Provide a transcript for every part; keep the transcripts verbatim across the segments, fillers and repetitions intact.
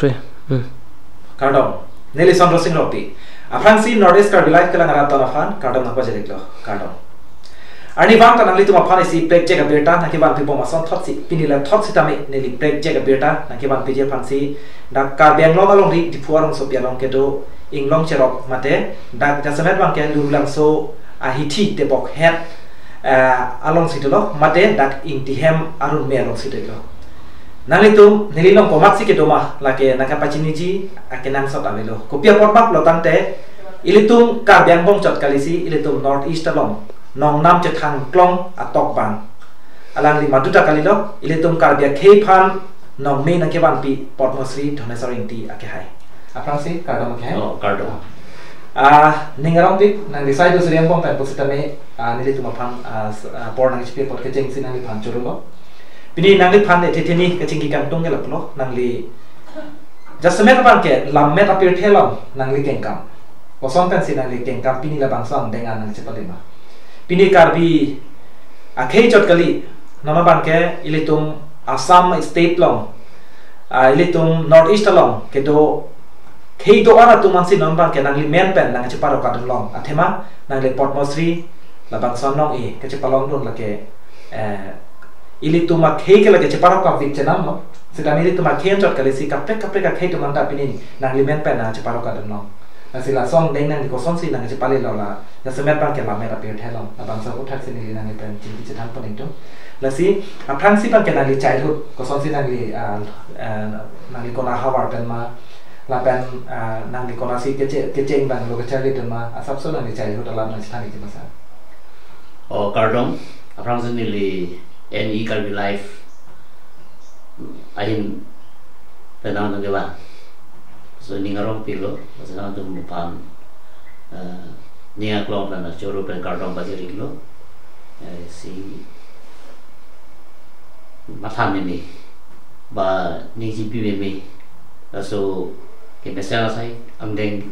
Pe. Hmm. Kardom. Neli Sondro Sing Rongpi. Aphrangsi North East Karbi Live kelang arat aphan kardom nangpajir-iklo. Kardom. Arnivang ta nanglitum aphan isi prekjak abirta nangkevan pibom ason thotsi, pini la thot sitame neli prekjak abirta nangkevan piji aphansi dak Karbi Anglong alongri Diphu arongsopi along kedo inglong cherok mate dak jasemet abangke Lurulangso ahithi tebok het, eh, alongsi dolo mate dak Ingtihem arun me alongsi dolo. Nanglitum neli along komatsi kedo ma lake nangkapachiniji akenangsot avelo. Kopi apot ma pulotangte ilitum Karbi angbong chot kalisi ilitum North East along nongnam chethang klong atok abang. Alangli maduta kalilo, ilitum Karbi akhei aphan nongme nangkevanpi Padma Shri Dhaneswar Ingti akehai. Aphrangsi kardom akehai. Oh, kardom. Ah, ning arongpik, nangli sai do suri angbong pen pusitame, ah, nelitum aphan, ah, s-, ah, apor nangchipi apot kechengsi nangliphan chorolo. Pini nangliphan ethe theni kachingki kangtung ke lapulo, nangli jasemet abangke lammet apirthe along nangli kengkam. Koson pensi nangli kengkam pini labangso angdeng an nangchepalema. Pini Karbi akhei chot kali, non abangke ilitum Assam state along, ah, ilitum North East along kedo khei do-an atum ansi non abangke nangli men pen nangcheparok kadunlong. Athema nangli Padma Shri labangso anong-e kachepalongdun lake, eh, ilitum akhei ke lake cheparok kavik chenamlo. Sitame ilitum akhei anchot kalisi kaprek kaprek akhei atum anta pini nangli men pen nangcheparok kadunlong. Lasi laso angdeng nangli kosonsi nangchepalelo la jasemet abangke lammet apirthe along. Labangso aputhaksi neli nangli pen chingki chethan pon ingtung. Lasi aphrangsi abangke nangli childhood kosonsi nangli, ah, eh, nangli kona havar pen ma lapen, ah, nangli konasi keche-, kecheng abang lo kacharlidun ma asapso nangli childhood alam nangchethan-ikji ma sir. Oh, kardom. Aphrangsi neli N E Karbi Live ahin pen nangkevan. So ning arongpiklo, so nangtum aphan, eh, ning aklong pen choro pen kardom pajir-iklo. Eh, si matha meme, ba ningjepi meme, laso kemesen asai angdeng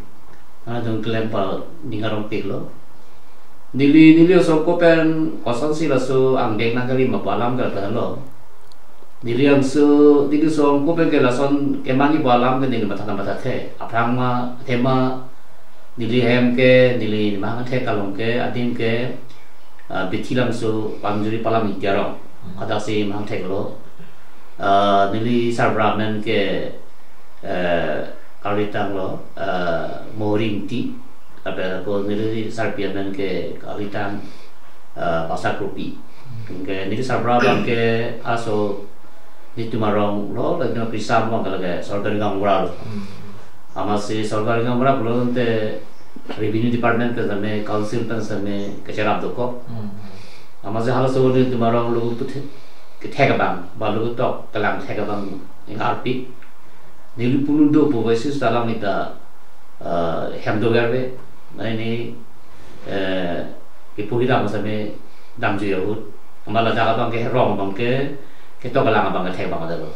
nangtum keklem aphan ning arongpiklo. Neli, neli osomar pen kosonsi laso angdeng nangkali ma pu alam ke lahenlo. Neli angso, neli osomar pen ke lason kemanji pu alam ke neli matha mathathe. Aphrang ma, athema neli hem ke, neli mahang thek along ke, adim ke, ah, Bithilangso Patanjali Palam Ingti arong. Hmm. Hadaksi mahang theklo. Ah, neli sarbura amen ke, eh, kalitanglo, eh, Mohori Ingti. Lapen ako neli sarpi amen ke kalitang, eh, Basa Kropi. Hmm. Ke neli sarbura abangke aso nelitum arong lo, lagi no Krisam abangke lake sorkari gaonbura lo. Hmm. Amatsi sorkari gaonbura pulote revenue department pen sitame, council pen sitame kecherap dokok. Hmm. Amatsi halaso nelitum arong lo kethek, kethek abang, ba lo ketok kelang thek abang ing arpi. Neli punu do pu basis ta alam neta, eh, hem dover ave. Mane neli, eh, kipu hidam sitame damjui ahut. Amat la ajak abangke rong abangke, ketok kelang abangke thek abang dolo.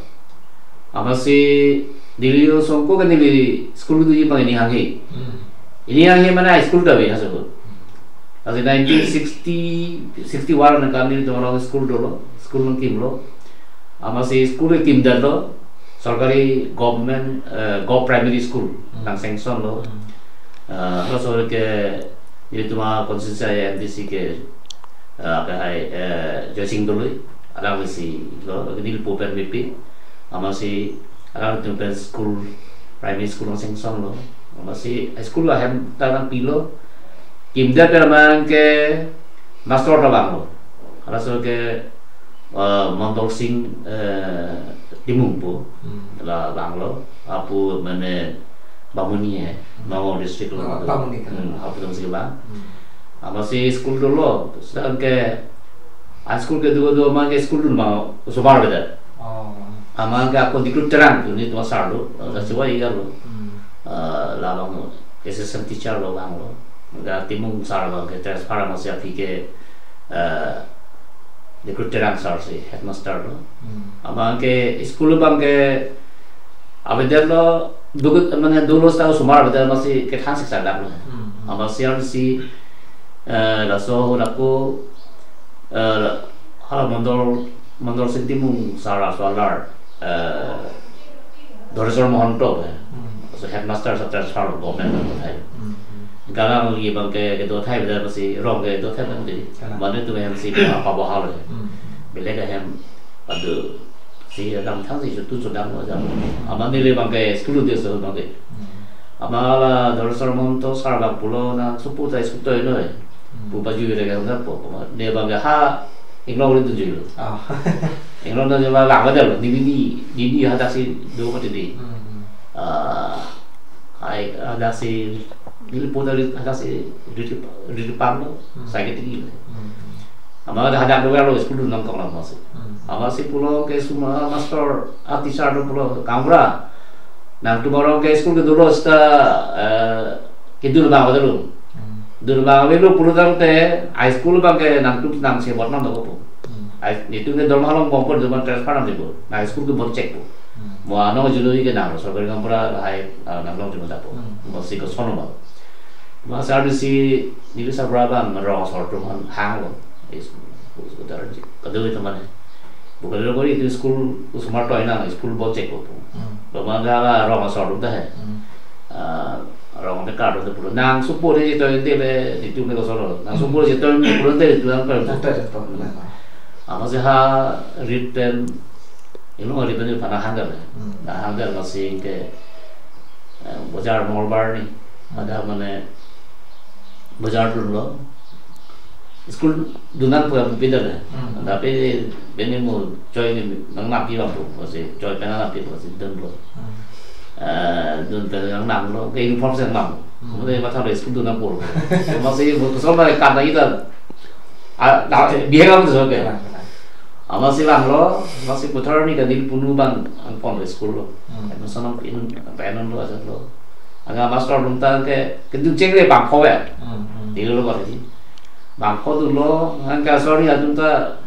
Amatsi neli osomar ke neli school doji abang ini hanghe. Hmm. Ini hanghe mane high school ta ave halaso ahut. Lasi nineteen sixty, sixty-one nangkan nelitum arong school dolo, school nangkimlo. Amatsi school kimdetlo, sorkari government, eh, Gov Primary School, Hmm. nang sanction lo. Hmm. Eh, halaso ke nelitum a constituency M D C ke, eh, akehai, eh, Joysing Doloi, alanglisi lo, neli po pen mepik, amatsi alangtum pen school, primary school nang sanction lo, amatsi school ahem ta nangpilo, kimdet pen abangke master ta vanglo. Halaso ke, eh, Mondol Sing, eh, Timung pu, Hmm. la vanglo, apu mane Bamuni he, Hmm. Nagaon district lo. Oh, Bamuni kan. Hmm, apu atumsi vang. Hmm. Amatsi school dolo, sedang ke, ah, school kedo kedo abangke school dun ma osomar avedet. Oh. Abangke ako Dikru Terang pu nelitum asar lo, Hmm. Jasewa iya lo. Hmm. Eh, labang assistant teacher lo vanglo. Ladak Timung sar abangke transfer amatsi aphi ke, eh, Dikru Terang sar si headmaster lo. Hmm. Abangke school abangke avedetlo, dugut mane dolo seta osomar avedet amatsi kethan sik sar dak lo. Hmm, hmm. Amatsi arnisi, eh, laso ahut ako, eh, hala Mondol, Mondol Sing Timung sar aso alar, eh, Dhoreswar Mahanta, eh. Hmm. So headmaster sa transfer government lo thai. Hmm. Galang li bang ke, kedo thai beda pasi rong kedo thai bang di. Kalang. Mane tu M C pa pa bohal, eh. Hmm. Bile ke hem padu si dam thang si tu so dam lo jam. Amat neli bang ke school de so bang ke. Hmm. Amat la Dhoreswar Mahanta sar bang pulo nang supu tai supu toi noi. Hmm. Pu pajui le ke hamda po. Ne bang ke ha Inglong ri tu jui lo. Oh. Inglong na jema lang ada lo. Ni ni ni ni hadak si do ko tadi. Hmm. Ah, ai hadak si ni po dari hadak si riti riti pam lo. Hmm. Sakit tinggi lo. Hmm. Amat ada hadak do lo school nang kong lang masih. Hmm. Amat si pulo ke suma master a teacher do pulo kamra. Nangtum arong ke school kedo lo sta, eh, kedo lo bang ada lo. Hmm. Dun bang avelo pulo tangte, high school bang ke nangtum nang se bot nam do po. Hmm. Ai, nitum ke dorma halong bom po, dorma transfer nam di po. Na high school ke bot chek po. Hmm. Mo ano julu ke nang, sorkari kampura hai, ah, nang long julu ta po. Hmm. Mo si ko sono bang. Ma sar si, ni bisa berapa bang, merong sor tu man hang lo. Is, is ko dar ji. Kado itu mana? Bukan lo kori itu school, usmar to ina, school bot chek po. Hmm. Bang bang ke ala rong sor tu dah. Hmm. Ah, rong de kar de pulo. Nang supo de jitoi de le nitum ke kosoro. Nang supo jitoi de pulo de nitum ke. Jitoi de to. Amat si ha rit pen ilo rit pen pana hanggar. Hmm. Na hanggar masih ke, eh, bojar Mongolbar ni. Hmm. Ada mane bojar dun lo. School dun nangpo ya bupida le. Hmm. Tapi bini mo choi ni nang nampi bang po, masih choi pen nampi masih dun lo. Hmm. Eh, dun pen nang nam lo, ke uniform si nang nam. Hmm. Mo de matha lo school dun nangpo. Masih mo so mai kan na ita. Ah, na, biar kamu tu so ke. Kalang, kalang. Amat si lang lo, masih putar ni kadil punu bang angpon lo school lo. Hmm. Admission nang pin, pin lo aja lo. Aga master dun ta ke, kedun cheng le bang ko ya. Hmm, hmm. Di lo ko di. Bang ko dun lo, angka sorry atum ta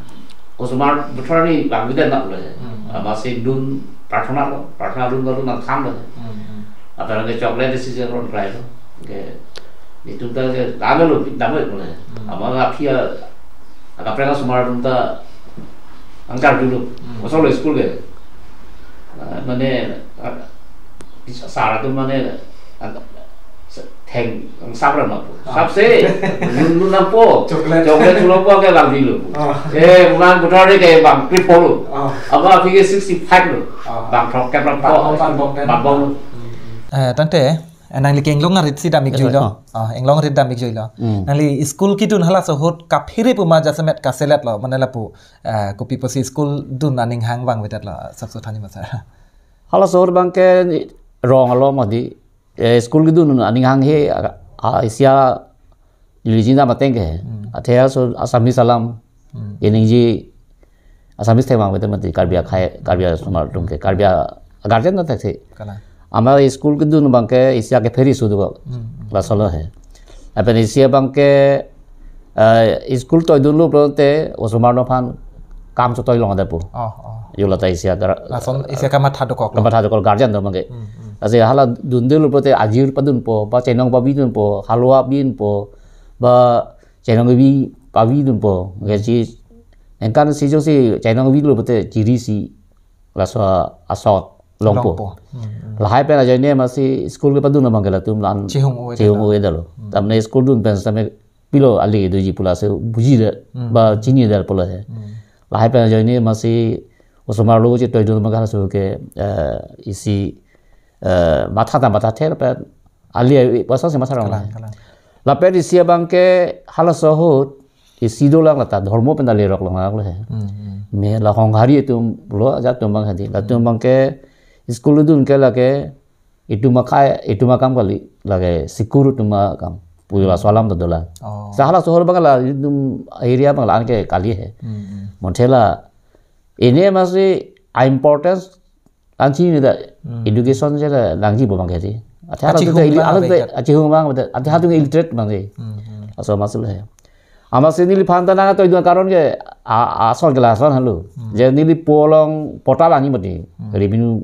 osomar bethar ni bang bida nak lo. Hmm. Amat si dun prarthana lo, prarthana dun baru nang tham lo. Hmm, hmm. Apa lagi chocolate si je ron krai lo. Ke nitum ta ke dame lo, dame lo. Hmm. Amat la phia, aga prang osomar atum ta angkar dulu. Hmm. Kosolo school ke. Ah, mane, ah, sar atum mane, ah, theng, sabra ma po. Ah. Sab se, lun, lun nangpo. Chocolate. Chocolate chulo po ke bang dilo. Ah. Eh, bukan putar ni ke bang triple lo. Ah. Apa aphi ke sixty five lo. Ah. Bang throk ke bang Bang po. Bong, bang bong, Bang bong. Hmm, hmm. Eh, tangte, eh, nangli ke Inglong arit si dam ik Yes, jui sir. lo. Ah. Ah, Inglong arit dam ik jui lo. Hmm. Nangli school kedun halaso ahut kaphere pu ma jasemet kaselet lo, mane lapu, eh, kopi pusi school dun aning hang vangvedet lo, sapso thanji ma sar. Halaso ahut bang ke rong along ma di, eh, school kedun aning hang he, ah, ah, isi a lijin dam ateng ke. Hmm. Athe halaso Assamese alam. Hmm. Iningji Assamese thek vangvedet mati Karbi akhai, Karbi asomar atum ke, Karbi a guardian ta thek si. Kalang. Amat school kedun bang ke isi a kaphere su do. Hmm, hmm. Laso lo he. Lapen isi a bang ke, eh, school toi dun lo pulote osomar along aphan kam chotoi long ada po. Oh, oh. Yo lata isi a gar- Lason isi a kamatha dokok lo. Kamatha dokok guardian do bang ke. Hmm, hmm. Lasi hala dunde lo pulote ajir padunpo, ba chenong pavidunpo, halwa binpo, ba chenong kebi pavidunpo. Gaji engkan si jongsi chenong kebi lo pulote chiri si laso asot longpo. Longpo. Hmm, hmm. Lahai pen ajoine masi school kepadun abang ke latum la-an Chihung-o-e chihung-o-e dalo. Hmm. Tamne school dun pen same pilo ali doji pu lasi buji de, Hmm. ba chini de pu lasi. Hmm. Lahai pen ajoine masi osomar lo chetoidun abang ke halaso ke, eh, isi, eh, matha ta mathathe pen ali, eh, pasal si masarong. Kalang, kalang. Lapen isi abang ke halaso ahut isi dolang lata, dhormo pen ta lerok long lo he. Hmm, hmm. Me la Honghari atum lo ajat atum bang hadi. Latum Hmm. bang ke school dun ke lake itum akhai, itum akam kali, lake sikur atum akam. Pu laso alam ta dolang. Oh. Sa halaso ahut bang la itum area bang la-an ke kali he. Hmm, hmm. Monthe la, ini masi a importance ansi ni da Hmm. education je la nangji bo bang ke di. Athe hala Achihung tu ili-, bang hala abang tu ke. achihung bang, athe hala tu illiterate bang di. Hmm, hmm. Laso masi lo he. Amat si neliphan ta nangtoidun karon ke a, a ason ke lason halo. Hmm. Je neli po along pota vangji mati. Hmm. Revenue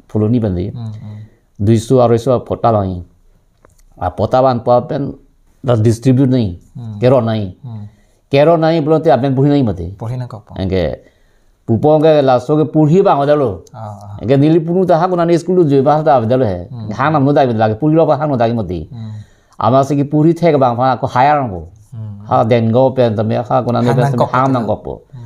phuloni pen di. Hmm, hmm. Duiso aroiso pota vangji. A pota vanpo pen la distribute nangji. Hmm. Keron nangji. Hmm. Keron nangji pulote apen porhi nangji mati. Porhi nangkokpo. Anke Pupo ke laso ke purhi abang avedet lo. Ah, ah. Ke neli punu ta ha konane school joi ba ta avedet lo he. Hmm. Hang nangno dak avedet lo ke purhi lo hang nangno dak mati. Hmm. Amatsi kepurhi thek abang aphan ako hire nangpo. Hmm. Ha Dengaon pen tame ha konane Hang pen tame nangkok hang itu. nangkokpo. Hmm.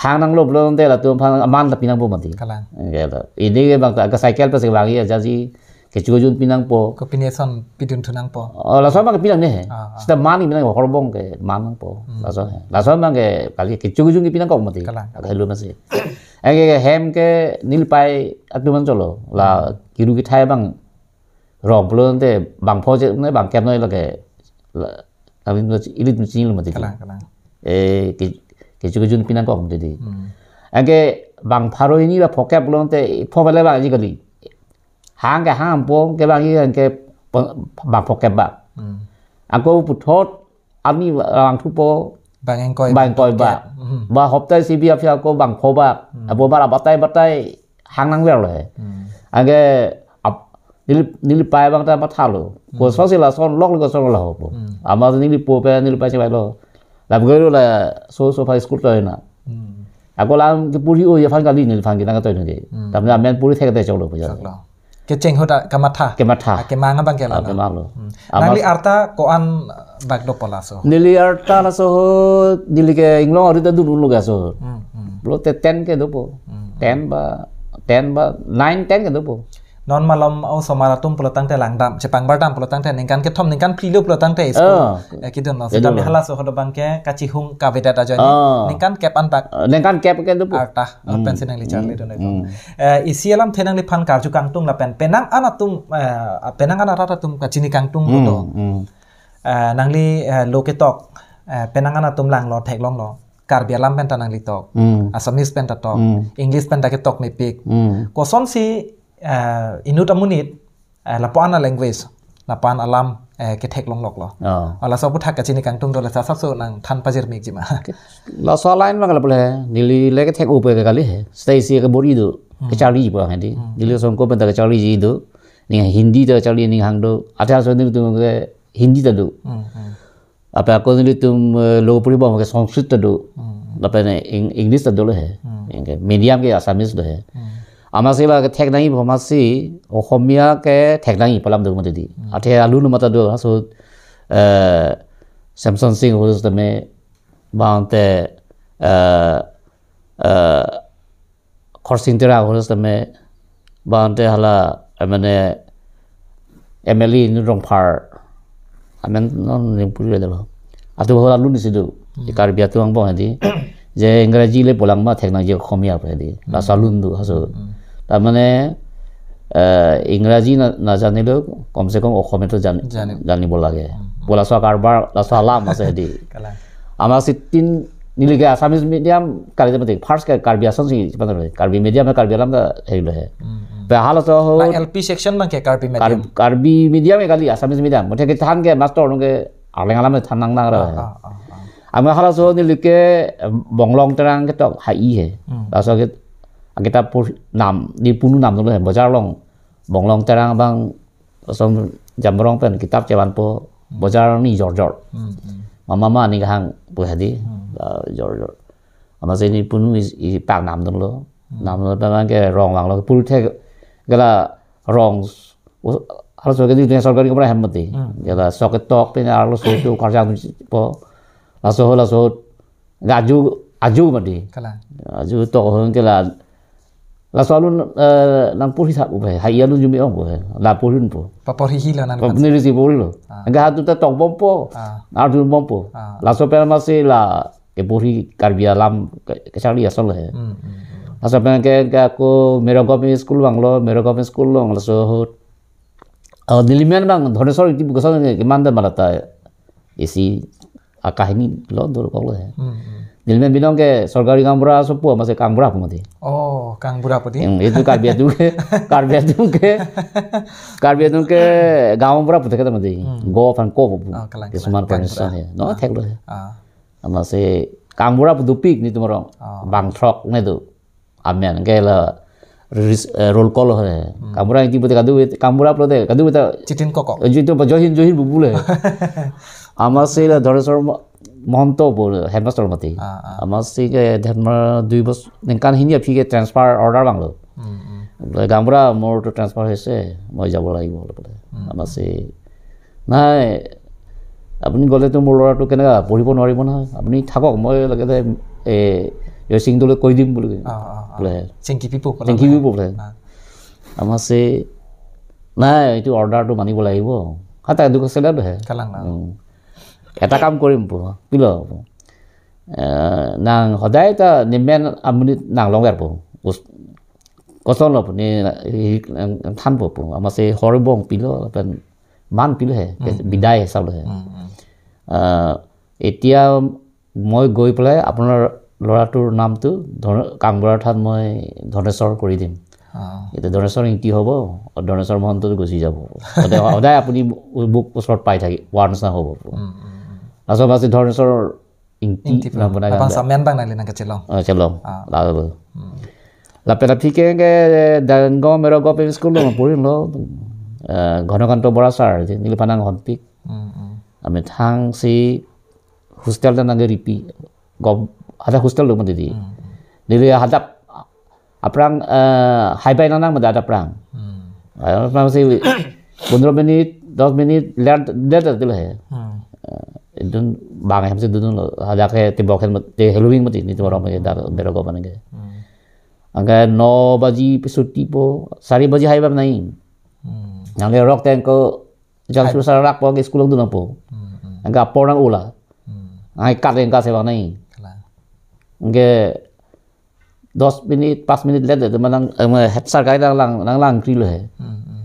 Hang nanglo pulote latum aphan aman ta pi nangpo mati. Kalang. Ke la. Ini ke abang ta ke cycle pen si abang ya jaji kecho kejun pi nangpo. Kopine ason pidun thu nangpo. Oh, laso abang ke pi nangne he. Ah, ah. Seta man pi nangpo, horbong ke man nangpo. Hmm. Laso he. Laso abang ke kali kecho kejun ke pi nangkok mati. Kalang. Ke helo masi. Anke ke hem ke neli pei atum an cholo. La Hmm. kiru kethai abang rong pulote bangpho je ne bangkep noi lake. La, kami tu ilit machine lo mati. Kalang, kalang. Eh, ke, kecho kejun pi nangkok mati. Hmm. Anke bang pharo hini ba phokep pulote pho bale bang ji kali. Hang ke hang po ke bang i hang ke pe-, bang phokep ba. Hmm. Ako puthot ani bang thupo Bang ingkoi, bang ingkoi ba. phokep. Hmm. Ba hopta isi bi aphi ako bang pho ba. Hmm. Abo ba batai batai hang nangver lo he. Hmm. Anke ap-, neli, neli pei abang ta mathalo. Hmm. Kosonsi lason lok le kosonlo ho po. Hmm. Amat neli po pen neli pei si bai lo. Lam gelo laso so phai school to na. Hmm. Ako lam kepurhi o ya aphan kali neliphan ke nangkatoi nangke. Hmm. Tamne amen purhi thek te choklo puja. Choklo. Kecheng ahut ta kamatha. Kematha. Ah, kemang abang ke Ah, lalo. kemang lo. Hmm. Amat Nangli arta ko-an bak dopo laso? Neli arta laso ho, neli ke inglong arit adun unlo ke laso. Hmm, hmm. Pulote ten ke dopo. Hmm. Ten ba, ten ba, nine, ten ke dopo. Non malom osomar atum pulotangte langdam, chepangbar dam pulotangte ningkan kethom, ningkan phli lo pulotangte school. Ah. Eh, kedun lo. Kedun Seta lo. Mehal laso ho do abang ke kachihung kavedet ajoine. Ah. Ningkan kep an bak. Ah, ningkan kep ke dopo. Arta, Hmm. pensi nangli charli Hmm. dun itu. Hmm. Eh, isi alamthe nangliphan karju kangtung lapen penang an atum, eh, penang an arat atum kachini kangtung Hmm. do. Hmm. Eh, nangli, eh, lo ketok, eh, penang an atum langlo, theklonglo. Karbi alam pen ta nangli tok. Hmm. Assamese pen ta tok. Hmm. English pen ta ketok mepik. Hmm. Kosonsi, eh, inut amonit, eh, lapu-an a-language, lapu-an alam, eh, ketheklong loklo. Oh. Laso aphuthak kachini kangtung do la sa sapso nangthan pajirmik ji ma. Laso a-line abang lapu le, neli le kethek upe ke kali he. Seta isi kebor-i do, Hmm. kecharli ji abang hedi. Hmm. Neli songko pen ta kecharli ji do. Ning Hindi ta kecharli ning hang do. Athe aso nelitum ke Hindi ta do. Hmm, hmm. Apa ako nelitum, eh, lo puri bom ke Sanskrit ta do. Hmm. Apa ne Eng-, English ta dolo he. Hmm. Yang ke medium ke Assamese do he. Hmm. Amatsi la kethek nangji amatsi Oxomiya kethek nangji pu alam do mati di. Hmm. Athe alun mata do, laso, eh, Semson Sing ahut tame bang te, eh, eh, Khorsing Terang ahut tame bang te hala, eh, mane M L A nu Rongphar. Amen non ning puri le lo. Atum hala alun si do. Hmm. Karbi atum angbong hedi. Je Ingraji le pulang ma thek nangji Oxomiya pu hedi. Hmm. Laso alun do laso. Hmm. Tar mane, eh, Ingraji na, na jane lo, kom se kom Oxomiya to jan-, Jane. janibo lage. Hmm. Bo laso karbar, laso alam ase hedi. Kalang. Amatsi tin neli ke Assamese medium kali mati. First ke Karbi Assamese si, Karbi medium, Karbi alam ta helo he. Hmm, hmm. Pe halaso ho La L P section abang ke Karbi Kar-, medium. Karbi medium ke kali, Assamese medium. Muthe kethan ke master nung ke arleng alam than nang nang ra. Ah, ah, ah, ah. Ama halaso neli ke, eh, Bonglong Terang ketok ha-i he. Hmm. Laso ke, akita pur nam, di punu nam dolo he, bojar along. Bonglong Terang abang, laso Jamrong pen kitap chevanpo, Hmm. bojar ni jor jor. Hmm, hmm. Mama ma ni hang pu hedi, Hmm. ah, jor jor. Amatsi neli punu is-, ipak nam dolo. Hmm. Nam dolo abang ke rong vanglo, puru thek gala rong s-, u-, halaso ke di sorkari kamra hem mati. Hmm. Gala sok ketok pen arloso tu karjang po. Laso ho laso Aju, aju mati. Kalang. Aju tok hon ke la. Laso alun, eh, nangpurhi sap upe. Ha-i alun jumi ong upe. La purhi po. Paporhi hilo nang. Pap niri si purhi lo. Ah. Angke hatu ta tok bompo. Ah. Arjun bompo. Ah. Laso pen amatsi la kepurhi Karbi alam ke, kecharli asol he. Hmm, hmm, hmm. Laso pen ke, ke ako Mera Government School vanglo, Mera Government School along laso ahut. Oh, nelimen abang, Dhoneswar Ingti pu koson ke, keman ta malata isi akahini lo dolo kok lo he. Hmm, hmm. Nelimen binong ke sorkari gaonbura asopo, amatsi kangbura pu mati. Oh, kangbura pu di? Hmm, itu Karbi atum ke, Karbi atum ke, Karbi atum ke gaonbura pu thek mati. Hmm. Go aphan ko pu. Oh, kalang, Ke kalang. Suman Kangbura. Pronunciation he. No, Ah. thek lo he. Ah. Amatsi kangbura pu dopik nelitum arong. Ah. Bang throk ne do. Amen. Ke la ris-, eh, roll call he. Hmm. Kangbura Ingti pute kadu, kangbura pulote kadu ta. Chitin kokok. Eh, chitin pa Joy Hind, Joy Hind pu pu le. Amatsi la Dhoneswar ma-, Mahanta pu headmaster mati. Ah, ah. Amatsi ke Dhenmar dui bos ningkan hini aphi ke transfer order vanglo. Hmm, hmm. বোলে, "গাঁওবুঢ়া, মোৰতো transfer হৈছে, মই যাব লাগিব" বোলে। Hmm. Amatsi, "নাই, আপুনি গ'লেতো মোৰ ল'ৰাটো কেনেকা পঢ়িব নোৱাৰিব নহয়, আপুনি থাকক, মই লাগিলে, এ, য়শিংটোলৈ কৈ দিম" বুলি কয়। Ah, ah, ah. বোলে, Chingki Pipo, Chingki Pipo বোলে। Ah. Amatsi, "নাই, এইটো অৰ্ডাৰটো মানিব লাগিব।" Hata duk sela dah. Kalang na. Hmm. Eta kam korim pu, pilo pu. Eh, nang hodai ta nemen amonit nang longver pu. Us-, kosonlo pu, ne, i, thanpo pu. Amatsi horbong pilo, pen man pilo he, Hmm, hmm. বিদায় হিচাপ lo he। Hmm, hmm. Eh, এতিয়া মই গৈ পেলাই আপোনাৰ ল'ৰাটোৰ নামটো ধন-, গাঁওবুঢ়াৰ ঠাইত মই ধনেশ্বৰ কৰি দিম। Ah. এতিয়া ধনেশ্বৰ ইংতি হ'ব, আৰু ধনেশ্বৰ মহন্তটো গুচি যাব। সদায়, সদায় আপুনি মোক ওচৰত পাই থাকি, পোৱাৰ নিচিনা হ'ব। Hmm, hmm, hmm. আচলতে ধনেশ্বৰ ইংতি ইংতি নাম pu. Bana Abang gambar. Samen bang nangli nangkachelong. Ah, chelong. Ah. Lalu. Hmm. Lapen aphi ke, ke Dengong Merogop school lo purilo. Eh, Ghonokanto Bora sir, neliphan nanghonpik. Hmm, hmm. Amethang si hostel ta nangkeripi. Gov-, ada hostel lo mati di. Hmm, hmm. Neli hadak aphrang, eh, haibai nangnang mati ada aphrang. Hmm. Aphrang si pondro minit, dos minit, late, late ati lo he. Hmm. Eh, itu bang hem si dudun lo. Hadak he tibok hem te heluing mati, ne tibok hem dak Merogop anke. Hmm. Anke no baji pi chutti po, sari baji haibai nai. Hmm. Nangli rok tengko jang Hai. Susar rak po ke school dun po. Hmm, hmm. Anke apor nang-ula. Hmm. Ai kat yang kat sebang nai. Kalang. Anke dos minit, pas minit late, teman nang, eh, head sir kai nang lang, nang langkri lo he. Hmm, hmm.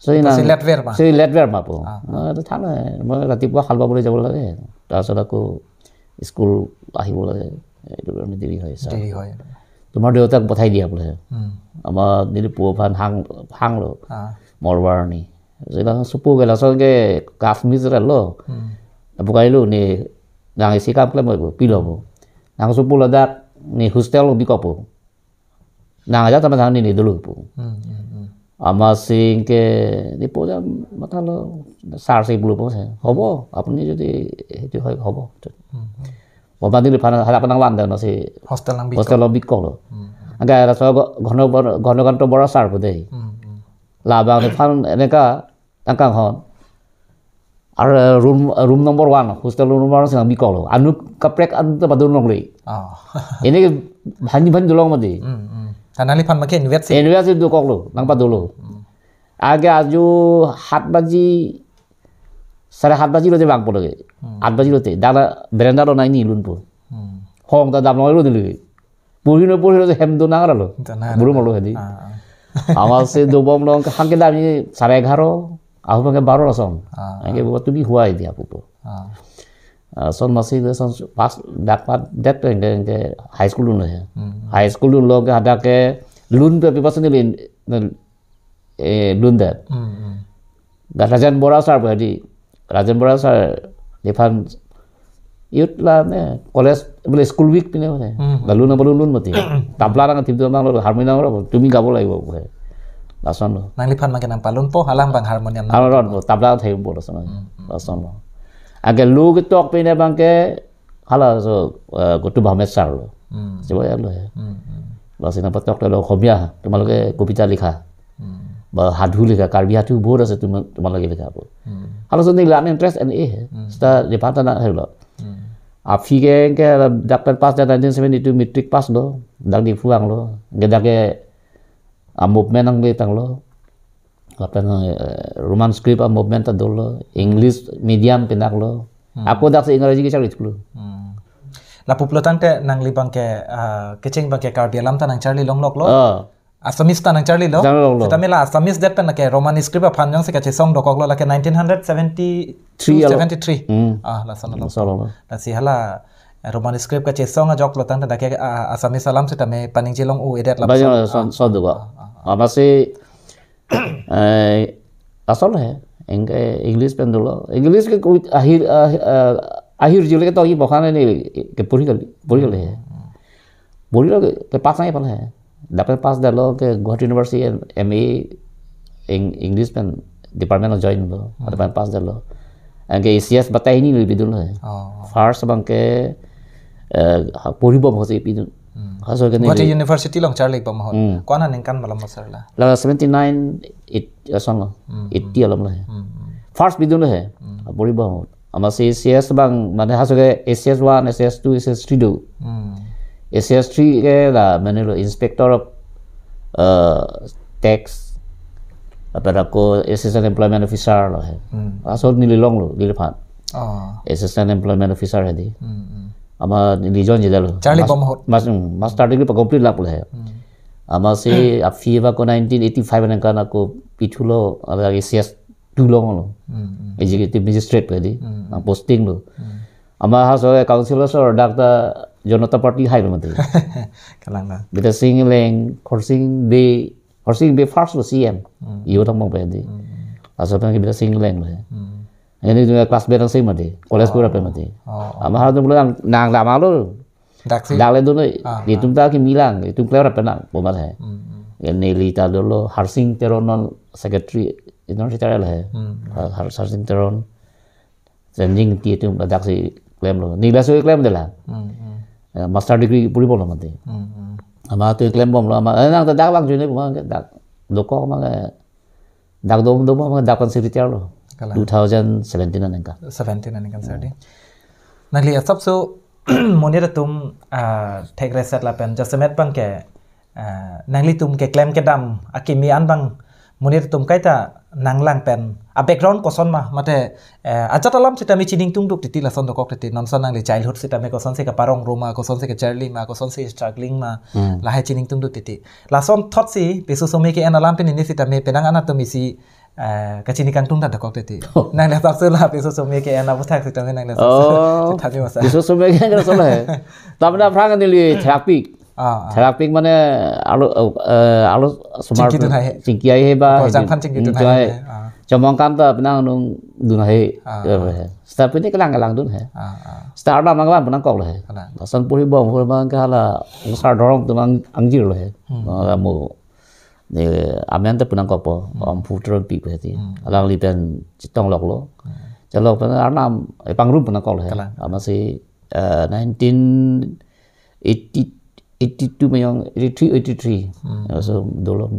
So, Itu nang, si late ver ma? Si late ver ma pu. Ah, ah. Nah, itu than he. Moi ৰাতিপুৱা সাৰ পাবলৈ যাব লাগে। তাৰপিছত আকৌ স্কুল আহিব লাগে। এইটো কাৰণে দেৰি হয়, ছাৰ। দেৰি হয়। তোমাৰ দেউতাক পঠাই দিয়া বোলে। Hmm. আমাৰ দিলীপ পুৱ ফান হাং, হাং lo। Ah. মলবাৰ নি। Sila supu ke langsung ke kas mis lo. Hmm. Bukai lo ni, nang isi kam klem mo, pilo mo. Nang supu ladak ni hostel lo bikok po. Nang aja teman nang ni, ni dulu po. Hmm, hmm, hmm. Amatsi ke, di po jam mata lo, sar si bulu po saya. Hobo, apni jadi, itu hoy, hobo. Hmm, hmm. Wabang di depan, harap nang landa nasi Hostel nang bikok. Hostel lo bikok lo. Hmm, hmm. Anke laso go-, Ghono-, Ghonokanto Bora sir po dei. Hmm, hmm. Labang nephan eneka tangkang hon. Ar room, room number one, hostel room number one si nang bikok lo. Anu kaprek anu ta padun longle. Oh. Ini bhanji bhanji dolong mati. Hmm, hmm. Karena neliphan make invest si. Invest si dokok lo, nang padolo. Hmm. Anke aju hat baji, sare hat baji lote bang po lagi. Hmm. Hat baji lote, dala berenda lo nai ni lun po. Hmm. Hong ta dam lo lo dili. Puri no puri no hem do nang ra lo. Do nang ra. Buru lo. Malo hedi. Ah, ah. Amatsi dobom lo ke hang kedam ni sare egharo, ahu ke baro lason. Ah, Anke ah. Bo tumi huai dia pupo. Ah. Ah, son masi de son pas dak pat det pen ke, ke high school lo ya. Hmm. High school lo ke hadak ke lun pe pipas ni lin, eh, lun det. Hmm, hmm. Ga Rajen Bora sir po di. Rajen Bora sir nephan youth la ne college bole school week pine ne. Hmm. Lalu na balun lun mati. Tabla nang thip do nang lo harmonium lo tumi gabo lagi bo. Lason lo. Nangliphan make nang palun po halang bang harmonium nang. Alo ron po tabla thai po lason. Hmm, hmm. Lason lo. Anke lo ketok pine bang ke hala so, eh, Gotu Bhamet sir lo. Hmm. Coba ya lo ya. Hmm, hmm. Laso nang patok lo Khomia, তোমালোকে কবিতা লিখা। Hmm. Ba hadhu likha, Karbi hadhu bahut ase tuma-, তোমালোকে লিখা po. Hmm. Halaso ni lan interest en eh. Hmm. Seta di pata na helo. Hmm. Aphi ke ke dak pen pass dak nineteen seventy-two matric pass lo, dak di puang lo. Ke dak ke a movement nang le tang lo. Lapen, eh, Roman script a movement ta dolo, English medium pinak lo. Hmm. Ako dak si Engraji kechak school. Hmm. Lapu pulo tangte nangli bang ke, ah, kecheng bang ke Karbi alam ta nang charli longlok lo. Ah. Assamese ta nang charli lo. Charli longlok. Seta mela Assamese det pen lake Roman script aphan jongsi kachesong dokok lo lake nineteen hundred seventy-two, Three alo. seventy-three. Hmm. Ah, lason lo. Lason lo. Lasi hala, eh, Roman script kachesong ajok lo tangte lake, ah, Assamese alam seta me paningje long u edet la. Banyak son, son do ba. Ah, ah, ah. Amatsi Eh, asol he, Eng-, eh, English pen dolo. English ke koi ahir, ah, ah, ahir jule ke to i bokan ni ke puri kali, puri kali he. Puri lo ke, ke pass nai pala he. Dapat pass dalo ke Guwahati University M A Eng-, English pen department lo join lo. Hmm. Dapat pass dalo. Anke A C S batai hini lo pidunlo he. Oh. First abangke, eh, ha, poribom ahutsi pidun. Hmm. Haso ke Guwahati neli University along charlibom ahut. Hmm. Ko-an aningkan malom sir la? La seventy-nine, eight, eh, son lo. Hmm, eighty hmm. Alom lo he. Hmm, hmm. First pidunlo he. Hmm. Poribom ahut. Amatsi A C S abang, mane haso ke A C S one, A C S two, A C S three do. Hmm. A C S three ke la, mane lo Inspector of, eh, Tax, lapen ako Assistant Employment Officer lo he. Hmm. Laso neli longlo, neliphan. Oh. Assistant Employment Officer hedi. Hmm, hmm. Amat neli join jedetlo. Charlibom ahut. Mas-, mas-, hmm, master degree pa-complete lap lo he. Hmm. Amatsi aphi ba ko nineteen eighty-five aningkan ako pithulo, ala A C S two longlo. Hmm, hmm. Executive Magistrate hedi. Hmm, hmm. Nang posting lo. Hmm. Amat haso ke councillor sir, dak ta Janata Party hai lo mati. Kalang na. Bidya Sing Engleng, Khorsing Bey, Khorsing Bey first lo C M. Hmm. Iyo tang bang pedi. Hmm. Laso pen ke Bidya Sing Engleng lo he. Hmm. Ini juga class berang sing mati. College Oh. Pura pe mati. Oh, oh. Amat hal tu pulang nang lama lo. Daksi. Dak le dun lo. Ah, Itum ah. Ta kimi lang, itum klem rap penang, bomat he. Hmm, hmm. Ya neli ta dolo, Harsing Teron non secretary, non secretary lo he. Hmm, hmm. Har-, Har-, Harsing Teron. Senjing ti atum ladak si klemlo. Neli laso klemdetlo. Hmm, hmm. Eh, master degree poribomlo mati. Hmm, hmm. Amat tu klembomlo amat. Eh, nang ta dak lang juni puma ke dak dokok ma ke dak dom dom ma dak pan secretary lo. Kalang. Two thousand seventeen aningkan. Seventeen aningkan Hmm. sir di. Nangli asapso monit atum, ah, thek reset lapen jasemet abangke Ah, nanglitum keklem kedam akimi an abang monit atum kaita nanglang pen a background koson ma mate, eh, ajat alam sitame chiningtungduk titi lason dokok titi non son nangli childhood sitame kosonsi kaparong roma kosonsi kacharli ma kosonsi struggling ma Hmm. Lahai chiningtungduk titi lason thotsi piso some ke-en alam pen ini sitame penang an atum isi, eh, kachini kangtung ta dokok titi nangli asapso la piso some ke-en aputhak sitame nangli asapso Oh, chethan di masa. Piso some ke-en ke lason he. Tamna phrang neli therapy. Ah, ah. Therapy mane arlo, eh, arlo osomar chingki dun hai he. Chingki hai he ba, Ko he jangphan dun. Chingki dun Hmm, hai chai. He. Ah. Chomong kan ta penang nung dun hai he. Ah, Ya, ah. He. Seta pini kelang kelang dun hai he. Ah, ah. Seta arlo mang bang penang kok lo hai he. Kalang. Lason poribom poribom ke hala osar dorong atum ang angjir lo hai he. Hmm. Hala mo. Ne amen ta penang kok po. Hmm. Om Pu Teronpi pu hedi. Hmm. Alangli pen chetong lok lo. Hmm. Chelok pen arnam, eh, pangrum penang kok lo hai he. Kalang. Amatsi, eh, nineteen eighty, eighty-two mayong, eighty-three, eighty-three. Hmm. Laso dolo,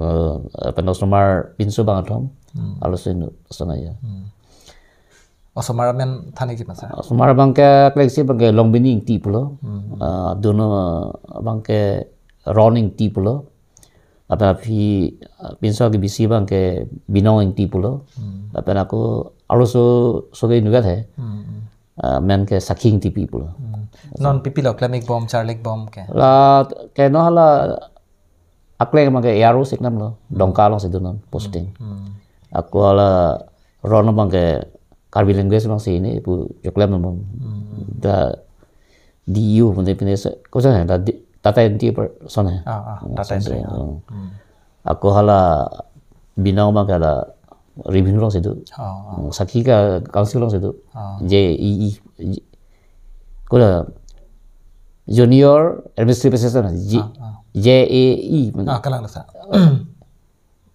eh, pen osomar pinso bangkethom. Hmm. Arloso inut, lason aja. Hmm. Osomar amen than-ikji masa. Osomar abangke klengsi abangke Longbini Ingti pulo. Hmm. Eh, dono abangke Ron Ingti pulo. Lapen aphi, eh, pinso ke bisi abangke Binong Ingti pulo. Hmm. Lapen ako arloso so ke inutvet hai he. Hmm, hmm. Eh, amen ke Sakhi Ingtipi pulo. Hmm. Non pipilo klemikbom charlikbom ke? La ke non hala akleng abangke A R O si klemlo, Hmm. Dongka alongsi dun non posting. Hmm. Ako hala Ron abangke Karbi language alongsi ini pu choklem non. Hmm. Da D U mane pine se, kosa hai, da di-, data entry person hai. Ah, ah, Hmm, data entry, ah. Hmm. Hmm. Ako hala Binong abangke hala revenue alongsi do. Oh, oh. Hmm, Sakhi ke council alongsi do. Oh. J E E. J-, ko la Junior Administrative Assistant, J-, Ah, ah. J A E. Ah, kalang dasa.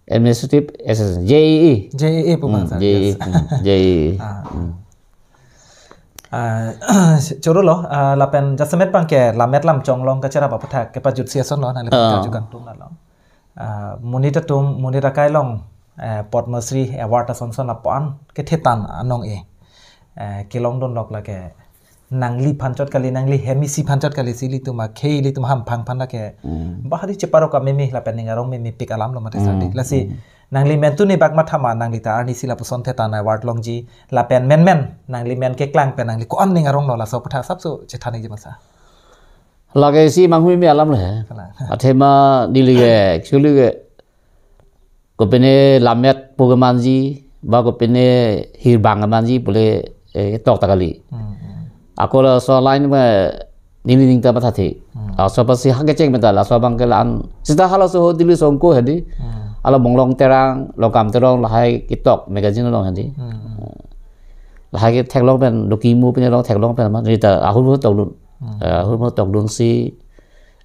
Administrative Assistant, J A E. J A E pu Hmm, bangsa, J A E, yes. Hmm, J A E. Ah. Hmm. Ah, choro lo, ah, lapen jasemet abangke lammet lamchong along kacherap aputhak kepajutsi ason lo, nangli Ah. pangkaju kangtung along. Ah, monit atum, monit akai along, eh, Padma Shri Award ason son lapu-an kethetan anong e. Eh, kelongdun lok lake nangliphan chot kali, nangli hem isi aphan chot kali, si ilitum akhei ilitum hamphang aphan lake. Hmm. Bahari cheparok ameme lapen ning arong memepik alam lo mate Hmm, sadi. Lasi hmm. nangli mentu ni bak mathama nangli ta arnisi lapuson thetan award longji lapen menmen nangli men keklang pen nangli ko-an ning arong lo laso aputhak asapso chethan-ikji masa. Lake isi manghu meme alam lo hai he. Kalang. Athema neli ke, actually ke, kopine lammet pu kemanji, ba kopine hirbang kemanji pule, eh, tok ta kali. Hmm, hmm. Ako laso line me neli ning ta mathathe. Hmm. Laso apotsi ha kecheng meta, laso abangke la-an. Seta halaso ho Delhi songko hedi. Hmm. Hala Bonglong Terang, Longkam Terang, lahai ketok magazine along hedi. Hmm, hmm. Lahai ketheklong pen, dokimo pine along theklong pen ma, neli ta ahur ahur tokdun. Hmm. Eh, ahur ahur tokdunsi,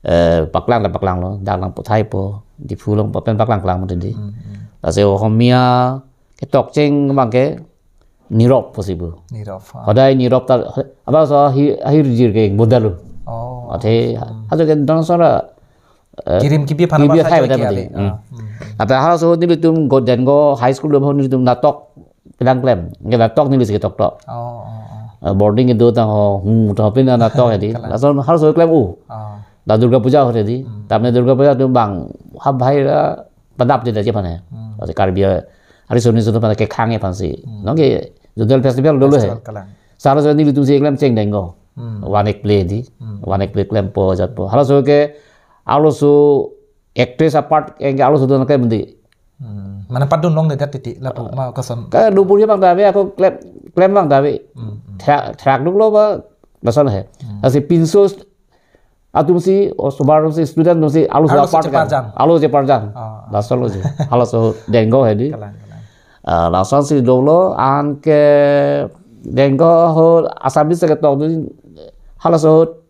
eh, paklang ta paklanglo, dak nang puthai po, Diphu along pen paklang klang mati di. Hmm, hmm. Lasi Ohomia ketok cheng abangke, Nirop possible. Nirop, ah. Hodai nirop ta, apa so hi, hi rijir ke bodalo. Oh. Ate, hmm, hado ke dong sora, eh, kirim kibi aphan kibi apa athai saja beda ke bedi. Hmm. Ah, hmm. Ate halaso nelitum go Dengo High School lo nelitum natok kedang klem. Nge natok neli si ketok tok. Oh, oh, oh. Eh, boarding kedo tang ho, hmm, to pin natok ya di. Kalang. Lason halaso klem u. Oh. Da Durga Puja ho di. Hmm. Tamne Durga Puja tu bang, ha bhai ra padap di da je pane. Hmm. Ate Karbi, hari Suni Suni pane kekhang ya pansi. Hmm. Nong ke Zonal Festival dolo he. Festival kalang. Sar so nelitum si klem cheng Dengo. Hmm. One act play di. Hmm. One act play klempo jatpo. Halaso ke, halaso actress apart ke halaso don klem di. Hmm. Mane padun longledet titi lapu ma koson. Ka do puri bang dave ako klem, klem bang dave. Hmm, hmm. Thrak, thrak duk lo ba, lason he. Hmm. Lasi pinso atum si, o sobar si student atum si halaso halaso apart kan. Cheparjang. Halaso cheparjang. Ah. Lason lo si. Halaso Dengo he di. Kalang, kalang. Ah, lason si dolo anke Dengo ho Assamese ketok di halaso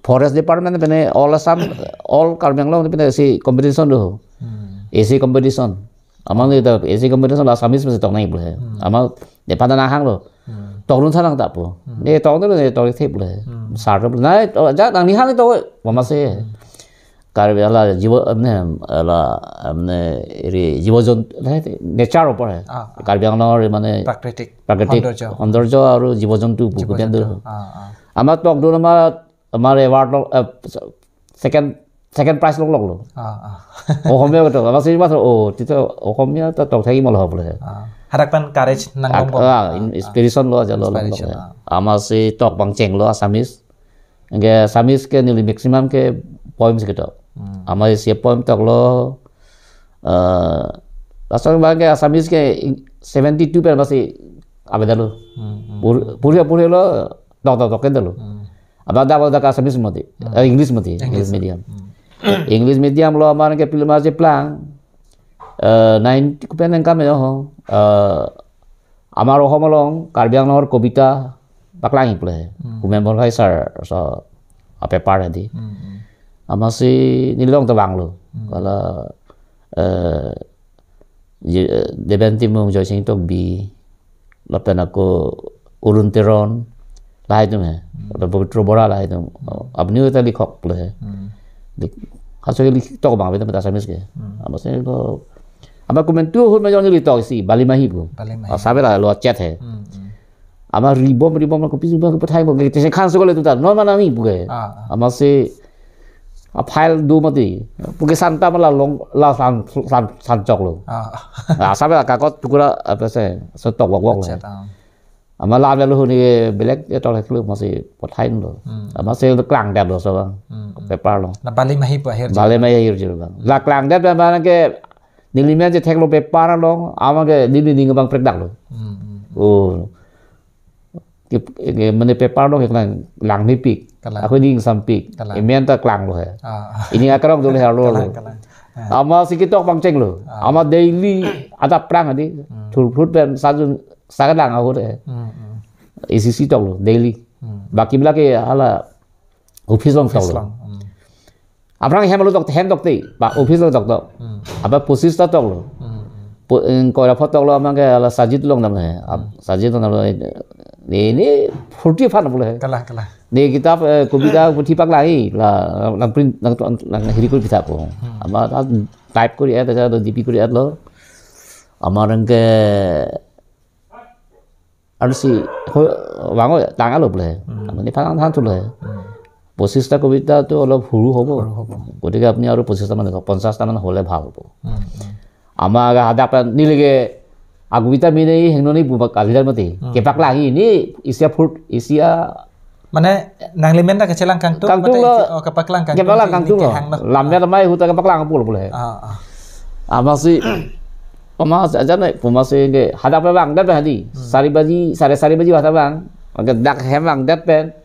forest department pene all Assam, all Karbi Anglong pene si competition do. Hmm. Essay competition. Amang ni ta essay competition la Assamese masi tok nai pule. Hmm. Amang de pada nahang lo. Hmm. Tok run sanang ta po. Hmm. Ne tok ne ne tok the pule. Hmm. Sar pule. Nai to ja nang ni hang to mama se. Hmm. Karbi ala jiwa ne ala ne ri jiwa jon nature upor hai. Ah, ah. Karbi Anglong ri mane Prakritik. Prakritik. Hondojo. Hondojo aru jiwa jontu bu jiwa kebian jontu. Tu. Ah, ah. Ama tok dun ama, ama award lo, eh, second, second prize lo lo lo. Ah, ah. Ohomia ketok, ama si mas, oh, tito Ohomia ta tok thai mal ho pule. Ah. Hadak pen courage nang ak-, bom bom. Ah, ah, in-, ah. Inspiration lo aja lo lo. Inspiration, lo. Ah. Ama si tok bang cheng lo Assamese. Anke Assamese ke neli maximum ke poems ketok. Hmm. Ama si poem tok lo, eh, lason bang ke Assamese ke seventy-two pen masi abeda lo. Hmm, hmm. Pur-, puri puri lo, tok tok tok ke lo. Hmm. Abang dak dak Assamese mati, hmm, eh, English mati, English. English medium. Hmm. English medium lo amar ke film aja plang. Eh, ninety kupen yang kami ho. Eh, amar Ohom along, Karbi Anglong kobita paklang pule. Hmm. Humen Borkhai sir, so, a paper di. Hmm, hmm. Ama si neli long tebang lo. Hmm. Kala, eh, Ye-, eh, Deben Timung, Joysing Tokbi, lapen ako Arun Teron, lahai atum he. Hmm. Lapen Pabitro Bora lahai atum. Hmm. Apni ta likhok pule he. Hmm. Lik-, halaso ke lik tok bang beta beta Assamese ke. Hmm. Ama si ko, ama komentu ahut ma jong neli tok si, Bali Mahi pu. Bali Mahi. Ah, sabe la lo chat he. Hmm, hmm. Ama ribom, ribom, kopi ribom, kopi thai bom, kete khan so kole tuta, non mana mi puke. Ah, ah. Ama si, a file do mati, puke santa mala long, la san, san, san chok lo. Ah. Ah, sabe la kakot tukura, apa se, setok wak wak lo. Chat, ah. Ama la lo ni belek ya tolek lo, masi pothai lo. Hmm. Ama si klang det lo so bang. Hmm, hmm. Paper lo. Na Bali Mahi pu akhir Bali jilbang. Mahi akhir jilbang. La klang det bang ke, neli men je thek lo paper lo, ama ke neli ning bang prek dak lo. Hmm, hmm, hmm. Oh. Ke, ke mane paper lo ke lang, lang ni pik. Kalang. Ako ning sampik. Kalang. Emen ta klang lo he. Ah. Ini akarong dulu he lo lo. Kalang, kalang. Ah. Ama si ketok bang cheng lo. Ah. Ama daily ada prang adi. Hmm. Thur thur pen sajun sagadang ahut he. Hmm, hmm. A C C tok lo daily. Hmm. Baki bela ke hala office along tok lo. Office along. Hmm. Aphrang hem lo tok, hem tok te, ba office lo tok tok. Hmm. Apa posis ta tok lo. Hmm, hmm. Po-, eh, koi ra pho tok lo amang ke ala Sajid along dam he. Ap-, hmm. Sajid along dam he. Ni, ni forty fan pule he. Kalang, kalang. Ni kitab, eh, kobita, puthi paklang hi, la, lang print, lang, lang hiri kori kita ko. Hmm. Ama ta type kori add aja, D P kori add lo. Ama rang ke আৰু সি, হয়, ডাঙৰ ডাঙৰ হ'ব লাগে। উম। আপুনি ফাং ফাং থ'লে। উম। পঁচিশটা কবিতাটো অলপ সৰু হ'ব। সৰু হ'ব। গতিকে আপুনি আৰু পঁচিশটা মান লিখক, পঞ্চাশটা মান হ'লে ভাল হ'ব। উম, উম। Ama aga hadak pen neli ke, a kobita mene hingno ni bubak kalidan mati. Hmm. Kepaklang hi ni isi a phut, isi a Mane, nanglimen ta kachelang kangtung, kangtung mate lo. Oh, kepaklang kangtung, kepaklang si kangtung lo. Kehang lo. Lammet amei ahut ta kepaklang pul pul he. Ah, ah. Ama si, ama si aja nai, puma si ke, hadak pe bang, dak pe hadi. Hmm. Sari baji, sare sari baji hadak bang. Oke, dak hem bang, dak pen.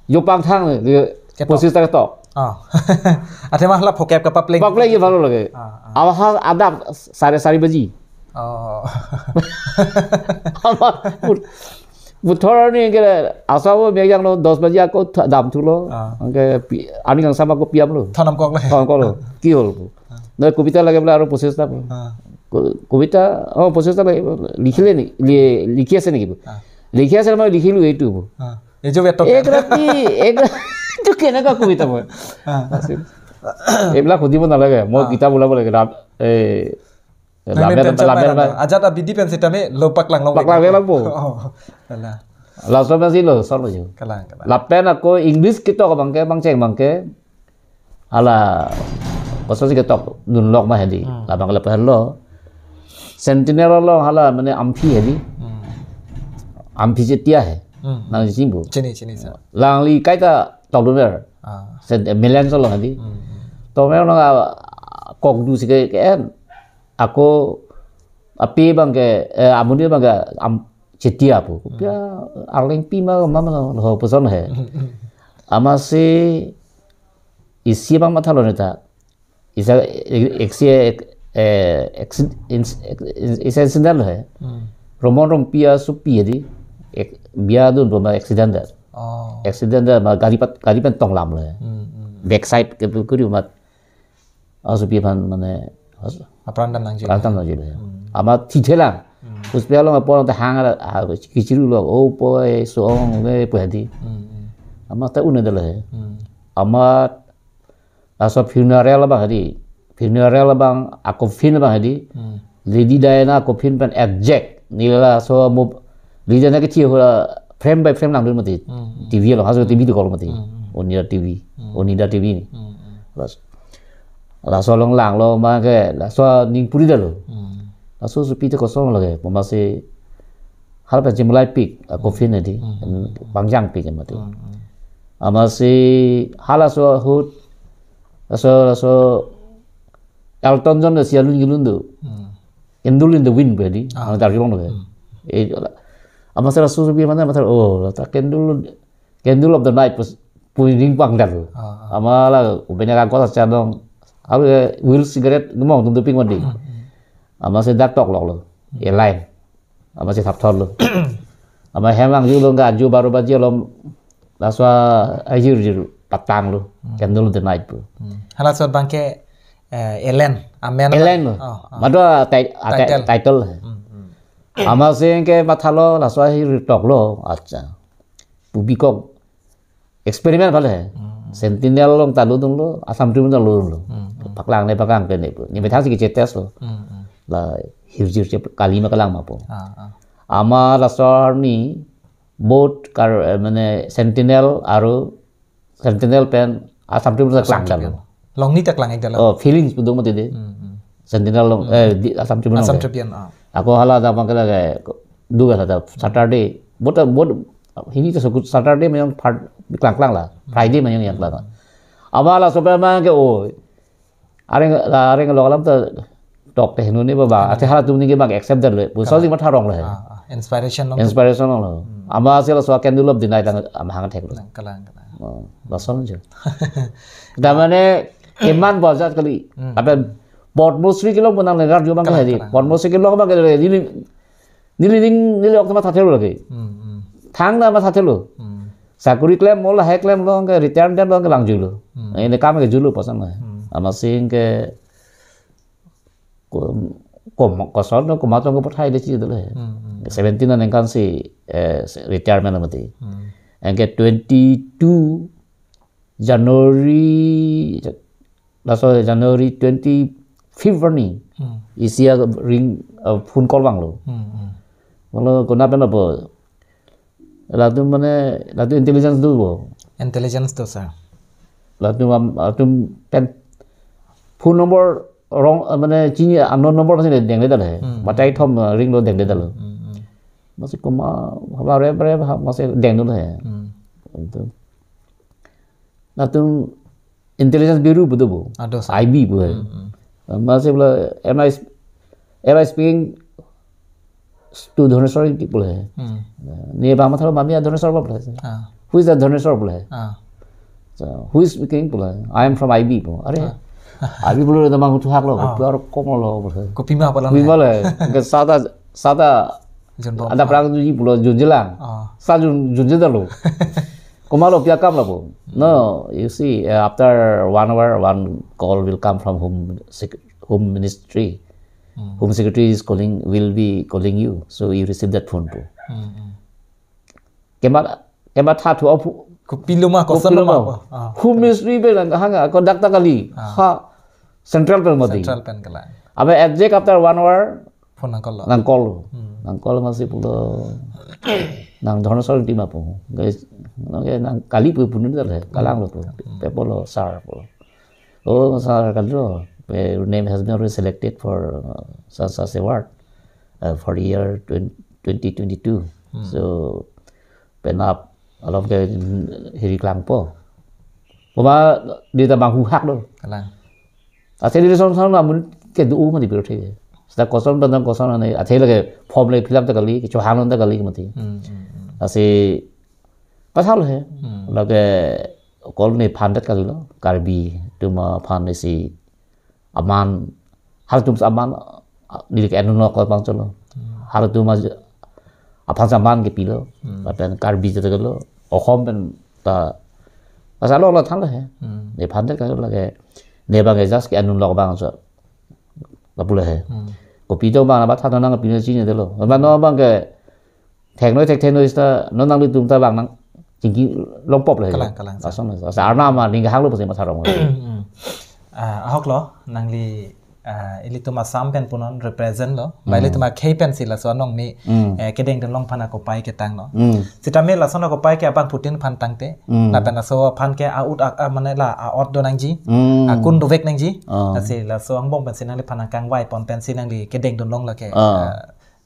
Yo pang thang, di Ketok. Posis ta ketok. Oh. Ate mah la phokep ke papleng. Papleng ye bhalo lage. Ah, ah. Ama ha adap sare sari baji. Oh. Ama put-, puthor ni ke asa bo mek jang lo dos baji ako th-, dam thu lo. Ah. Angke pi-, ani kang sama ko piam lo. Thonam kok le. Thonam kok lo. Ki hol ko. Ah. Na kobita lage bela aro posis ta po. Ah. ক-, কবিতা, অ, পঁচিশটা লাগে, লিখিলে নেকি? লি-, লিখি আছে নেকি? অ। লিখি আছে, মই লিখিলো এইটো। অ। এই যে বেটক। এক ৰাতি, এক ৰাতি, এইটো কেনেকুৱা কবিতা মই? অ। আছিল। এইবিলাক সুধিব নালাগে, মই অ। কিতাপ ওলাব লাগে। লাভ, এই, নাই, নাই, লাভে, tension লাভে, নাই, লাভে। নাই। Ajat abidi pen sitame lo paklang long. Paklang long po. O, kalang. Last time asi lo, solo jo. Kalang, kalang. Lapen ako English ketok abangke, bangcheng abangke. Hala, koson si ketok dunlok ma hedi. Hmm. Labang lapenlo. Sentinel along hala mane Amphi hedi. Hmm. Amphi Chetia he. Hmm. Nangchini bo. Chini, chini, sir. Alangli kaita tokdunver. Ah. Sen-, Milan solo hedi. Hmm, hmm. Tokdunver nang, ah, kok du si ke, ke en. Ako api abangke, eh, amonit abangke Am-, Chetia pu. Hmm. Pia arleng pi ma, ma, ma, ho puson he. Hmm, hmm. Amatsi isi abang mathalo neta. Isa, eksi, eh, eksi-, ins-, ins-, isa incident lo he. Hmm. Romon Rongpi asopi hedi. Ek, bia dunpo ma accident det. Oh. Accident det ma gari pat, gari pen tonglam lo he. Hmm, hmm. Backside ke pu kuri mat. Asopi aphan mane, as-, apran dam nangji. Apran dam nangji lo he. Hmm. Amat thithelang. Hmm. Hospital along apor ta hang ara, ah, kichiru lo, o poi, so-ong, le, pu hedi. Hmm, hmm. Amat ta un-edetlo he. Hmm. Amat laso funeral abang hedi. Funeral abang, a-coffin abang hedi. Hmm. Lady Diana coffin pen exact. Neli laso mo, Lady Diana kethi hula frame by frame langdun mati. Hmm, hmm. T V lo, haso Hmm. T V dokok mati. Hmm, hmm. Onida T V. Hmm. Onida T V ni. Hmm, hmm. Laso, laso along langlo abangke, laso aning puri detlo. Hmm. Laso asopi te koson lake, pu amatsi hal pen chimulai pik, a-coffin hedi, Hmm. pangjang pik mati. Hmm, hmm. Amatsi halaso ahut, laso, laso Elton John si alun gilun do. Hmm. Candle in the Wind pu hedi, Ah. ang tarjulong lo he. Hmm. Eh, amatsi laso asopi mane mathalo, oh, ta candle, Candle of the Night pu, pu ning pangdetlo. Ah, ah. Amat la, ubenya kangkos achanong, aru, eh, will cigarette, gemong tum doping mati. Hmm, hmm. Amatsi dak tokloklo, Hmm. A-line. Amatsi thapthotlo. Amat hem angjulo, angju baro baji alom, laso ahirjir patanglo. Hmm. Candle of the Night pu. Hmm. Halaso abangke, eh, Ellen, amen. Ellen lo. Oh, oh. Madu a ti-, a ti-, Title. Title. Hmm, hmm. Amatsi ke mathalo, laso ahirjir toklo. Acha. Pu bikok experiment pale he. Hmm. Sentinel along ta lodunlo, Assam Tribune along lodunlo. Hmm, hmm. Paklang ne paklang ke ne pu. Ne methang si ke-test lo. Hmm, hmm. La hirjir che kali ma kalang ma pu. Ah, ah. Amat laso arni both kar, eh, mane Sentinel aru Sentinel pen Assam Tribune Assam klang Tribune. Dalo. Longni ta klang-ik dalo. Oh, feelings pu do mati de. Hmm, hmm. Sentinel along, Hmm. eh, di Assam Tribune Assam along ke. Tribune, ah. Ako hala ta abangke lake, duga hala ta Saturday. Both, both, hini ta sukut Saturday ma jong part klang klang la. Hmm. Friday ma jong yang klang. Amat laso pen abangke, oh. Areng, areng lo alam ta tok te henu ni ba ba. Hmm. Athe halatum ni ke abang accept detlo. Pu Kalang. Sosik matha rong lo he. Ah, ah. Inspiration along. Inspiration along lo. Hmm. Amatsi laso Candle of the Night ang, amahang theklo. Kalang, kalang, kalang. Oh, lason jo. Damane eman bajat kali. Hmm. Apen Padma Shri kelong pu nang lengar jo abangke Kalang, hedi. Kalang. Padma Shri kelong abangke hedi. Neli, neli ning, neli ok ta mathathelo lake. Hmm, hmm. Thang ta mathathelo. Hmm. Sakuri klem, mo lahai klem along ke, retire dem along ke langjulo. Hmm. Ini kam ke julo pasan lah. Hmm. Amatsi ke ko-, kom-, koson no komat along ke pathai de chi dolo he. Hmm, hmm. Seventeen aningkan si, eh, si retirement mati. Hmm. Anke twenty-two January, laso January twenty-fifth arni. Hmm. Isi aring, eh, phone call vanglo. Hmm, hmm. Vanglo konat pen apo. Latum mane, latum intelligence do bo. Intelligence do, sir. Latum am-, latum pen phone number wrong, eh, mane chini unknown number si dengledetlo he. Hmm. Batai thom, eh, ringlo dengledetlo. Hmm, hmm. Amatsi komat, haba rep rep, ha, amatsi dengdunlo he. Hmm. Itu. Latum Intelligence Bureau pu do bo. Ado, sir. I B pu he. Hmm, hmm. Amatsi bola, "Am I sp-, am I speaking to Dhaneswar Engti?" pu he. Hmm. Ne abang mathalo, "Mami a Dhaneswar ba?" pu he. Ah. "Who is that Dhaneswar?" pu he. Ah. So, "Who is speaking?" pu he. "I am from I B," pu. Are, Ah. "I B pu lo, namang thu hak lo, Ah. pu aro kom lo," pu he. Kopima palang Kopima he. le. Ke sada, sada Junbom. Ada perang tu ji pulo junjelang. Ah. Sa jun, junjeda lo. Komat lo, pi akam lapu. No, you see, uh, after one hour, one call will come from home sec-, home ministry. Hmm. Home Secretary is calling, will be calling you. So you receive that phone po. Hmm, hmm. Kemat, kematha thu aphu. Kopilo ma, koson kopilo ma ma. Po. Ah, Home Ministry pen lang hang, ah, conduct ta kali. Ah. Ha, Central pen mati. Central pen kalang. Abe exact after one hour, phone nang call lo. Nang call lo. Hmm. Nang call masi pulo. Nang dhorna sol di ma po. Guys, nang ke nang kali pu punin dal he. Kalang lo po. Hmm. Pe pulo sir pulo. Oh, sir, kali lo. Your name has been already selected for, uh, such, such award, uh, for the year twenty, twenty twenty-two. Hmm. So, penap, alom ke, mm, hiri klangpo. Poma, di ta bang huhak lo. Kalang. Ase di son son namun ke du ma di biro the. Seta koson bantang koson ane, athe lake form le fill up ta kali, kechohang ta kali mati. Hmm, hmm, hmm. Ase, pasal he. Hmm. Lake, call nephan det kali lo, Karbi atum aphan isi aman, halatum aman, ah, neli ke anunok abang cholo. Hmm. Halatum aj-, aphan aman kepilo. Hmm. Lapen Karbi jat lo, Osom pen ta, ta salo lo than lo he. Hmm. Nephan det kali lake, ne bang ke just ke anunok abang so. Lapu lo he. Hmm. Kopi to bang abat than nang pino chini delo. Abang no bang ke, theknoi thek theknoi seta non nanglitum ta bang nang chingki longpop le. Kalang, kalang, sir. Asam, asa arna ma ning hang lo pasi matha rong. Hmm. Ah, ahok lo, nangli, ah, ilitum Assam pen punon represent lo. Ba Hmm. ilitum akhei pensi laso anong ni, Hmm. eh, kedeng dun long aphan akopai ketang lo. Hmm. Sitame laso akopai ke abang putin aphan tangte. Hmm. Lapen laso aphan ke aut ak, ah, mane la, aot do nangji. Hmm. Akun dovek nangji. Ah. Lasi laso angbong pensi nangliphan nangkangvai pon pensi nangli kedeng dun long lake. Ah. Ah,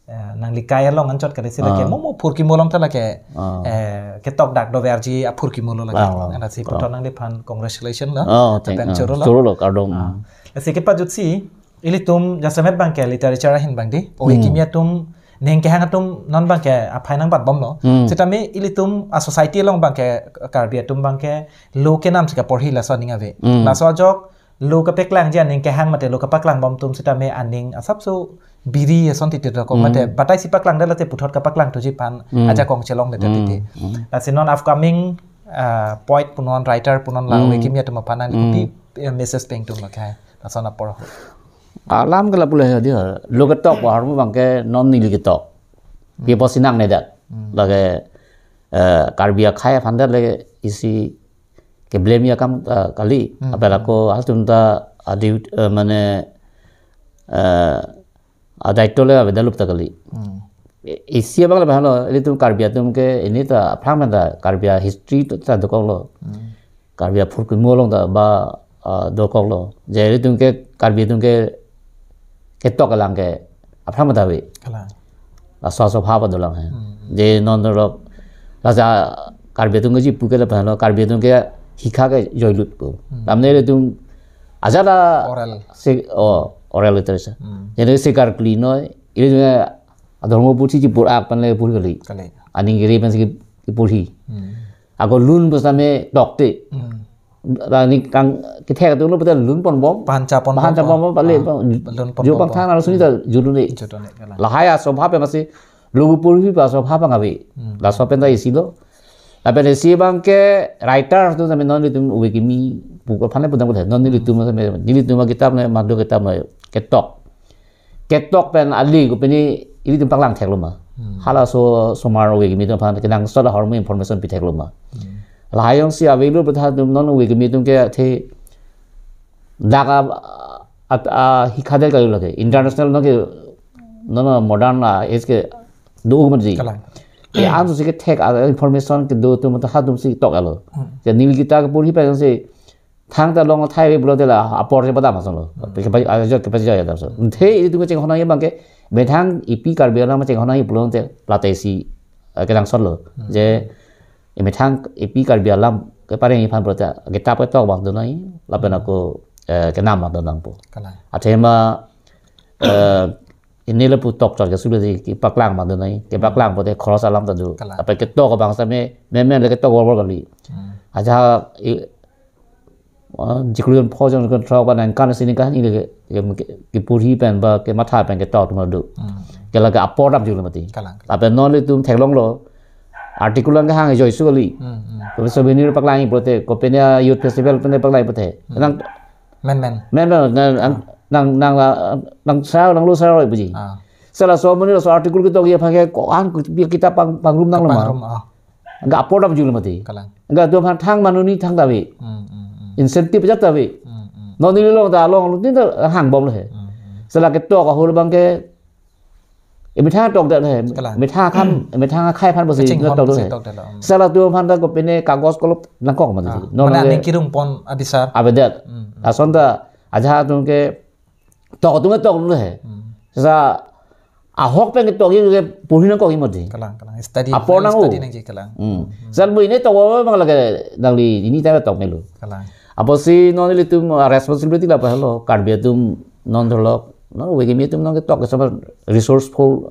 eh, nangli kai along anchot kali si lake, Ah. mo mo phurkimo long ta lake, Ah. eh, ketok dak doverji aphurkimo lo lake. Ah, ah. Lasi Ah. puthot nangliphan congratulation lo. Oh, thank Lapen ah, choro lo. Choro lo, kardom. Ah. Lasi kepajutsi, ilitum jasemet bang ke literature ahin bang di. Ove Hmm. kimi atum, ning kehang atum non bang ke aphai nangbatbom lo. Hmm. Sitame ilitum a society along bang ke Karbi atum bang ke lo kenam si kaporhi laso aning ave. Hmm. Laso ajok, lo kapeklangji aning kehang mate lo kapaklangbom atum sitame aning asapso biri ason titir dokok Hmm. mate batai si paklang dala te puthot kapaklang thuji aphan Hmm. ajakong chelong le Hmm. titi. Hmm. Lasi non upcoming, ah, poet punon, writer punon la Hmm. ove kimi atum aphan nang Hmm. kopi, eh, message peng tum lo khai. Lason apor ho. Alam ke lapu le dia. Lo ketok bahar mu bang ke non neli ketok. Hmm. Pi posi nang nedak. Hmm. Lake, eh, Karbi akhei aphan det lake isi ke blame ya kam, eh, kali. Hmm. Apela ko halatum ta adi, eh, mane, eh, adaito le avedalup ta kali. Hmm. I-, isi abang le bahalo, ilitum Karbi atum ke ini ta aphrang ta Karbi history ta, ta dokok lo. Hmm. Karbi aphurkimo along ta ba, ah, dokok lo. Je ilitum ke Karbi atum ke ketok alang ke aphrang ta ave. Kalang. Laso aso bhab dolang he. Hmm. Je non rok laso Karbi atum ke jipu ke lapen lo Karbi atum ke hikha ke joilut ko. Hmm. Lamne ilitum ajat la Oral. Se, oh, oral literature. Hmm. Jadi sikar klinoi, ilitum adormo puthi jipur ak pen le pur kali. Kali. Aning kiri pen si kipurhi. Hmm. Ako lun pusame tokte. Hmm. Rani kang kethek tu lo pute lun ponbom. Phan cha ponbom. Phan cha ponbom, pale Ah, pon. Lun ponbom. Jo pangthang arlo suni ta judune. Judune, kalang. Lahai aso bhab ya masi lo purhi pa aso bhab bang ave. Hmm. Laso pen ta isi lo. Lapen isi bang ke writer tu tame non ilitum ove kimi pu aphan le pudam pudam. Non ilitum tame, ilitum kitab le, madu kitab le, ketok. Ketok pen ali ko pini ilitum paklang thek lo ma. Hmm. Halaso osomar ove kimi atum aphan kenangsot ahormu information pi thek lo ma. Hmm. Lahai jongsi ave lo putha atum non ove kimi atum ke the dak a, a, a, hikha det kali lake. International non ke, non modern a, age ke do ma ji. Kalang. E an si kethek a information kedo atum ta halatum si tok alo. Hmm. Ke neli kita kepurhi pen si thangta long thai ave pulote la apor si padam asonlo. Hmm. Kepa-, ajok kepajoy adam so. Nthe ilitum kechenghonang abang ke, methang ipi Karbi Anglong ma chenghonang pulote late si, eh, kenangsot lo. Hmm. Je, methang ipi Karbi Anglong kepareng aphan pulote kitab ketok bang donoi, lapen Hmm. ako, eh, kenam bang donangpo. Kalang. Athema, eh, ini le pu tokchot ke sudah di kepaklang bang donoi, kepaklang pote khoros alam ta do. Kalang. Apa ketok bang same, memen le ketok wor wor kali. Hmm. Aja i, ah, jiklujon pho jon kon throk ba nangkan sini kan ini ke, ke, ke, kepurhi pen ba kematha pen ketok atum do. Hmm. Ke lake apor dam julu mati. Kalang. Lapen non ilitum theklong lo. Article ang hang joisu kali. Hmm, hmm. Ko souvenir paklang pulote, ko penya youth festival pen paklang pulote. Hmm. Nang Men, men. Men, men, nang, ang, nang nang la nang sa nang lo sa roi puji. Ah. Sala so mani laso article ketok ya phake ko an ku pi kita pang pangrum nang lama. Pangrum, ah. Enggak apor dam jul mati. Kalang. Enggak dua phan thang manuni thang dawi. Hmm, hmm, hmm. Incentive jat dawi. Hmm, hmm. Non neli long ta long lu tin ta hang bom le. Hmm, hmm. Sala ketok ahul bang ke. Emethang tok dak le. Kalang. Emethang kham, emethang khai phan bosi Kaching hon tok bosi le. Tok dak le. Hmm. Sala tu phan ta ko pine kagos kolop nangkok mati. Ah. Non mane le aning kirung pon abisar. Avedet. Hmm, hmm. Lason ta aja tum ke tok atum tok le. Hmm. Sa ahok pen ketok ye porhi nangkok ye mati. Kalang, kalang. Study, Apor nang study u. Nangji kalang. Hmm. Hmm. Sal bu ini tok bang lage nangli ini time tok melu. Kalang. Apotsi non ilitum, ah, responsibility la pahalo, Karbi atum non tholok, non wegimi atum non ketok sama resourceful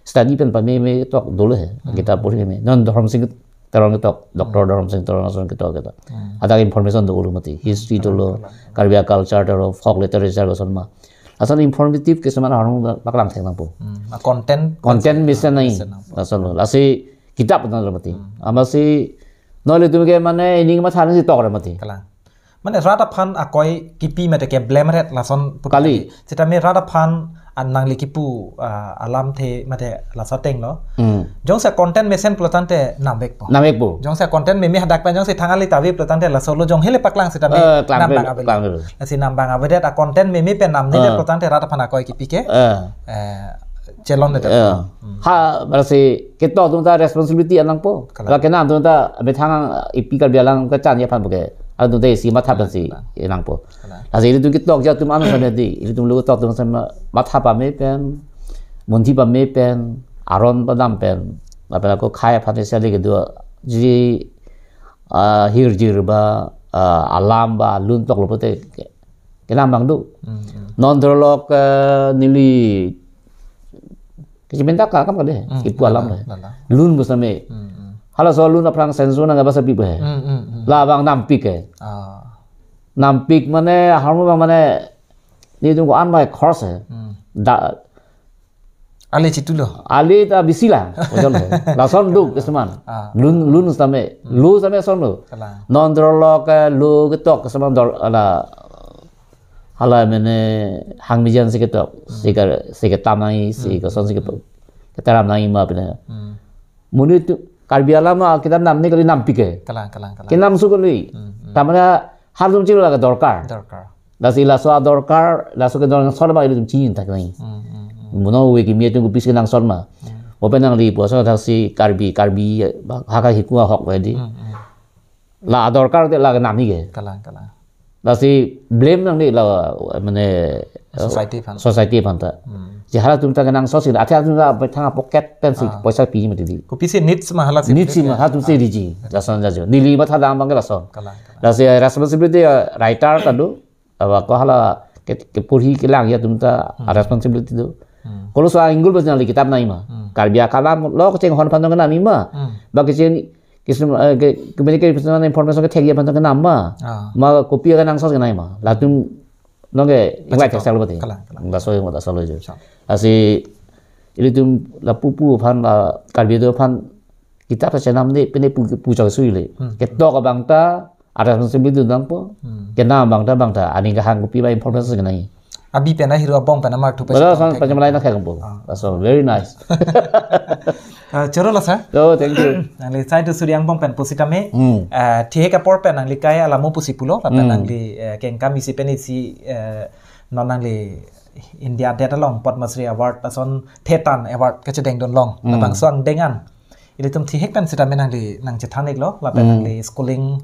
study pen pame me ketok dolo he. Hmm. Kita porhi me. Non Dhorom Sing Teron ketok, Doctor Hmm. Dhorom Sing Teron ason ketok ketok. Hmm. Ada information dolo mati, history Kalang, dolo, kalang. Karbi culture dolo, folk literature koson ma. Ason informative keseman orang paklang thek nangpo. Hmm. Ah, content, Content mesen nai. Mesen nangpo. Ason lo. Lasi kitab nang mati. Hmm. Amatsi non ilitum ke mane ini matha nangji tok mati. Kalang. Mane rat aphan akoi kipi mate ke blame ret lason put Kali. Lagi. Sitame rat aphan an nangli kipu, ah, alamthe mate laso ateng lo. Hmm. Jongsi content mesen pulotangte namvekpo. Namvekpo. Jongsi content meme hadak pen jongsi thangali tavi pulotangte laso lo jong hele paklang sitame Eh, klang nam bang pen, avelo. Klang pen. Lasi nam bang avedet a content meme pen namnedet Ah. pulotangte rat aphan akoi kipi ke. Eh. Eh, chelonnedet. Eh. Hmm. Ha, berarti ketok atum ta responsibility anang po. Kalang. Lake nam atum ta methang ipi Karbi alang kachan ya phan buke. Atum ta isi matha pensi Kalang. Inang po. Kalang. Lasi ilitum ketok atum an sana di, ilitum lo ketok atum sana matha pame pen, munthi pame pen, aron padam pen, apa ko khai aphan sali kedua. Ji, ah, hirjir ba, ah, alam ba, lun tok lo pote ke. Kenam bang do. Hmm, hmm. Non tholok, eh, neli kecimenta ka kam kade, Hmm, ipu alam lala, le. Lala. Lun bus name. Hmm, hmm. Halaso lun aphrang senso nang abasa pi ba he. Hmm, hmm, hmm. Labang nampik ke. Ah. Nampik mane, harmo bang mane, ni tung ko an bai khors he. Hmm. Da, Ali chitulo. Ali ta bisi la, ojol he. Lason do keseman. Ah. Lun, lun sitame. Hmm. Lo sitame ason lo. Kalang. Non tholok ke lo ketok keseman dor, ala, hala mene hang mijan si ketok. Hmm. Si ke, si ketam nai, si Hmm. koson si ketok. Ketaram nai ma pina. Hmm. Muni tu, Karbi alam ma kita namne kali nampik ke. Kalang, kalang, kalang. Kenam su kali. Hmm, hmm. Tamana halatum chilo lake dorkar. Dorkar. Lasi laso adorkar, laso ke dorkar sol ma ilitum chini tak nai. Hmm, hmm, hmm. Mono wegimi atum kopisi kenangsot ma. Hmm. Open nangli puasa thaksi Karbi, Karbi, haka hiku ahok ba di. Hmm, hmm. La adorkar te la kenam ni ke. Kalang, kalang. Lasi blame nangli la, mane, Society aphan. Society aphan ta. Hmm. Si halatum ta kenangsot si, athe atum ta thang pocket pen si, Ah. poisa pi mati di. Kopisi needs ma hala si Needs si ma, halatum si Ah. di ji. Lason jajo. Neli matha dam bang ke lason. Kalang, kalang. Lasi responsibility, eh, writer ta do. Aba ko hala ke, keporhi kelang ya atum ta Hmm. responsibility do. Hmm. Kolo so inggul bas nangli kitab nai ma. Hmm. Karbi akalam lo kecheng hon aphan kenam ma. Hmm. Ba kecheng kisum, eh, ke, communication information kethek ya aphan kenam ma. Ah. Ma kopi kenangsot kenai ma. Latum nonke Pasti invite to. Sel bati. Kalang, kalang. Laso yang tak selalu je. Sa. Lasi ilitum lapu pu aphan la Karbi atum aphan kitab ta chenam de pine pu pu chak sui le. Hmm. Ketok abang ta, ada responsibility nangpo. Hmm. Kenam abang ta, abang ta, aning kahang kopi ba information kenai. Abi pen ahirjume abong pen amar thu Bala pasi san tong pacam lain thek. Akhek po. Ah. That's all. Very nice. Ah, choro la sir. Oh, thank you. Nangli sai tu suri angbong pen pusitame. Hmm. Ah, thihek apor pen nangli kai alamo pusi pulo, lapen Hmm. nangli, eh, kengkam isi pen isi, eh, non nangli India adet along Padma Shri Award ason thetan award kachedeng dun long. Hmm. Labangso angdeng an ilitum thihek pen sitame nangli nangchethan iklo, lapen Hmm. nangli schooling,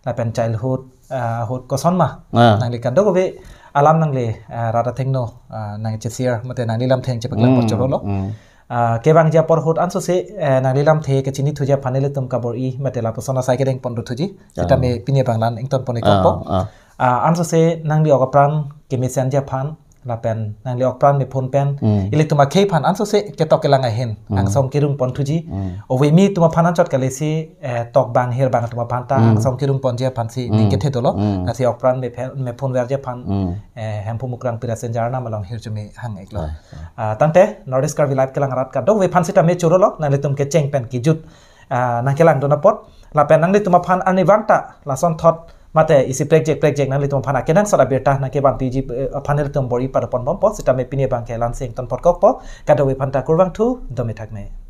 lapen childhood, ah, hood koson ma. Ah. Nangli kadokave alam nangli, ah, rat athengno, ah, nangcheshare, mate nangli lamthe nangchepaklang Hmm. pon choro lo. Hmm. Ah, kevangji apor ahut ansose, eh, nangli lamthe kachini thuji aphan ilitum kabor-i, mate lapuson asai kedeng pon do thuji. Ah. Sitame pini abang la-an ington pon ikpo. Ah, ah. Ah, ansose nangli ok apran kemesenji aphan, lapen nangli ok apran mephun pen, Hmm. ilitum akhei aphan ansose ketok kelang ahin, Hmm. angsong kerung pon thuji. Hmm. Ove mi atum aphan anchot kali si, eh, tok bang hir bang atum aphan ta, Hmm. angsong kerung ponji aphan si, Hmm. ning kethe dolo. Hmm. Lasi ok apran mephe-, mephun verji aphan, Hmm. eh, Hemphu Mukrang Pirasen Jarnam along hirjume hang iklo. Ah, ah. Ah, tangte, North East Karbi Live kelang arat kadokave aphan sitame choro lo, nanglitum kecheng pen kejut, ah, nangkelang dun apot, lapen nanglitum aphan arnivang ta, lason thot, Mate isi prekjek prekjek nanglitum aphan akenangsot abirta nangkevan piji, eh, aphan ilitum bor-i padopon bompo, sitame pini abangke la-ansi ingtonpot kokpo, kadokave aphanta kurvangthu, dome thakme.